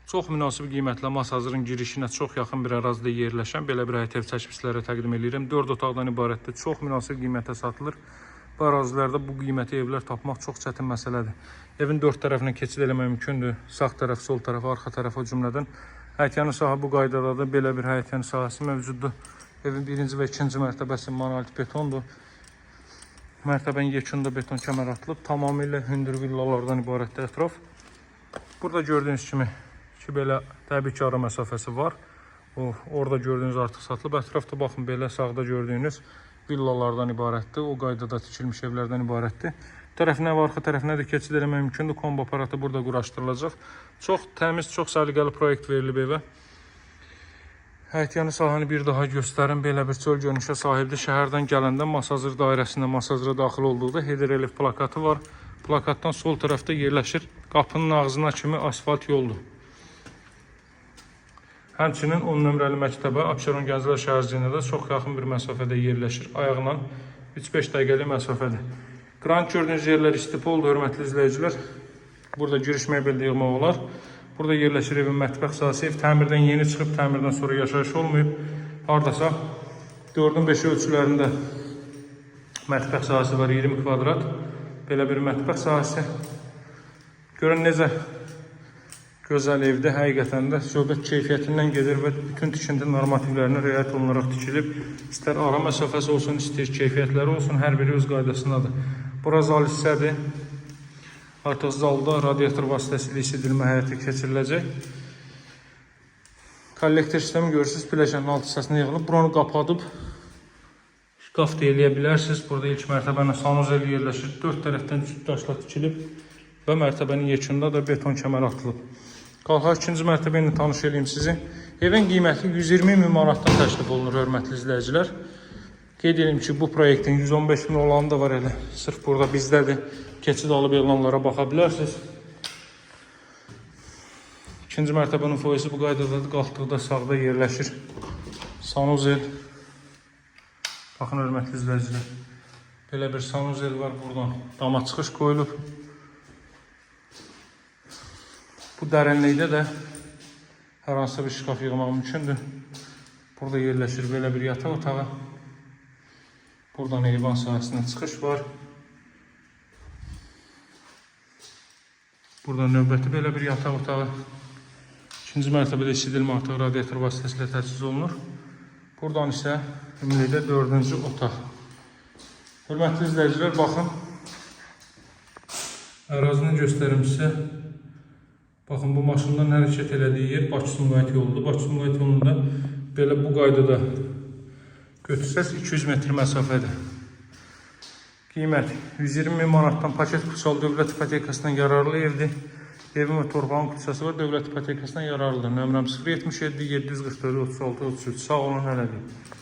Çox münasib qiymətlə Masazırın girişinə çox yaxın bir ərazidə yerləşən belə bir həyət ev çəkib sizlərə təqdim eləyirəm. 4 otaqdan ibarətdir. Çox münasib qiymətə satılır. Bu ərazilərdə bu qiyməti evlər tapmaq çox çətin məsələdir. Evin dörd tərəfinə keçid eləmək mümkündür. Sağ tərəf, sol tərəf, arxa tərəf o cümlədən. Həyətyanı sahə bu qaydadadır. Belə bir həyətyanı sahəsi mövcuddur. Evin birinci və ikinci mərtəbəsi monolit betondur. Mərtəbənin yekununda beton kəmər atılıb. Tamamilə hündür villalardan ibarətdir ətraf. Burada gördüyünüz kimi ki, belə təbii ki, ara məsafəsi var. O, orada gördüyünüz artıq satılıb. Ətrafda baxın belə sağda gördüyünüz villalardan ibarətdir. O qaydada tikilmiş evlərdən ibarətdir. Tərəfinə və arxa tərəfinə də keçid eləmək mümkündür. Kombo aparatı burada quraşdırılacaq. Çox təmiz, çox səliqəli proyekt verilib evə. Həyətyanı sahəni bir daha göstərim. Belə bir çöl görünüşə sahibdir. Şəhərdən gələndə Masazır dairəsinə, Masazıra daxil olduqda Heydər Əliyev plakatı var. Plakatdan sol tərəfdə yerləşir. Qapının ağzına kimi asfalt yoldur. Həmçinin 10 nömrəli məktəbə Abşeron Gənclər şəhərciyinə də çox yaxın bir məsafədə yerləşir. Ayaqla 3-5 dəqiqəlik məsafədir. Qranit gördüyünüz yerlər istipoldur, hörmətli izləyicilər. Burada giriş mebel də yığmaq olar. Burada yerləşir evin mətbəx sahəsi. Ev təmirdən yeni çıxıb, təmirdən sonra yaşayış olmayıb. Hardasa 4-ün 5 ölçülərində mətbəx sahəsi var, 20 kvadrat. Belə bir mətbəx sahəsi. Görün necə gözəl evdir. Həqiqətən də söhbət keyfiyyətindən gedir və bütün tikinti normativlərinə riayət olunaraq tikilib. İstər ara məsafəsi olsun, istər keyfiyyətləri olsun, hər biri öz qaydasındadır. Bura zal hissədir. Artıq zalda radiator vasitəsilə isidilmə həyata keçiriləcək. Kollektor sistemi görürsünüz, pilləkənin alt hissəsində yığılıb. Buranı qapadıb şkaf da eləyə bilərsiniz. Burada ilk mərtəbənin sanuzel yerləşir. Dörd tərəfdən cüt daşla tikilib və mərtəbənin yekununda da beton kəmər atılıb. Qalxaq ikinci mərtəbə ilə tanış eləyim sizi. Evin qiyməti 120 min manatdan təklif olunur, hörmətli izləyicilər. Qeyd edim ki, bu proyektin 115 min olanı da var elə. Sırf burada bizdədir. Keçid alıb elanlara baxa bilərsiniz. İkinci mərtəbənin foyesi bu qaydadadır. Qalxdıqda sağda yerləşir. Sanuzel. Baxın, hörmətli izləyicilər. Belə bir sanuzel var buradan. Dama çıxış qoyulub. Bu dərinlikdə də hər hansı bir şkaf yığmaq mümkündür. Burada yerləşir belə bir yataq otağı. Buradan eyvan sahəsinə çıxış var. Burada növbəti belə bir yataq otağı. İkinci mərtəbədə isidilmə artıq radiator vasitəsilə təchiz olunur. Buradan isə ümumilikdə dördüncü otaq. Hörmətli izləyicilər, baxın. Ərazini göstərim sizə. Baxın, bu maşından hərəkət elədiyi yer Bakı-Sumqayıt yoludur. Bakı-Sumqayıt yolunda belə bu qaydada götürsəz 200 metr məsafədir. Qiymət 120 min manatdan paket qutusalı dövlət ipotekasından yararlı evdir. Evin və torpağın qutusası var, dövlət ipotekasından yararlıdır. Nömrəm 077 744 36 33. Sağ olun, hələlik.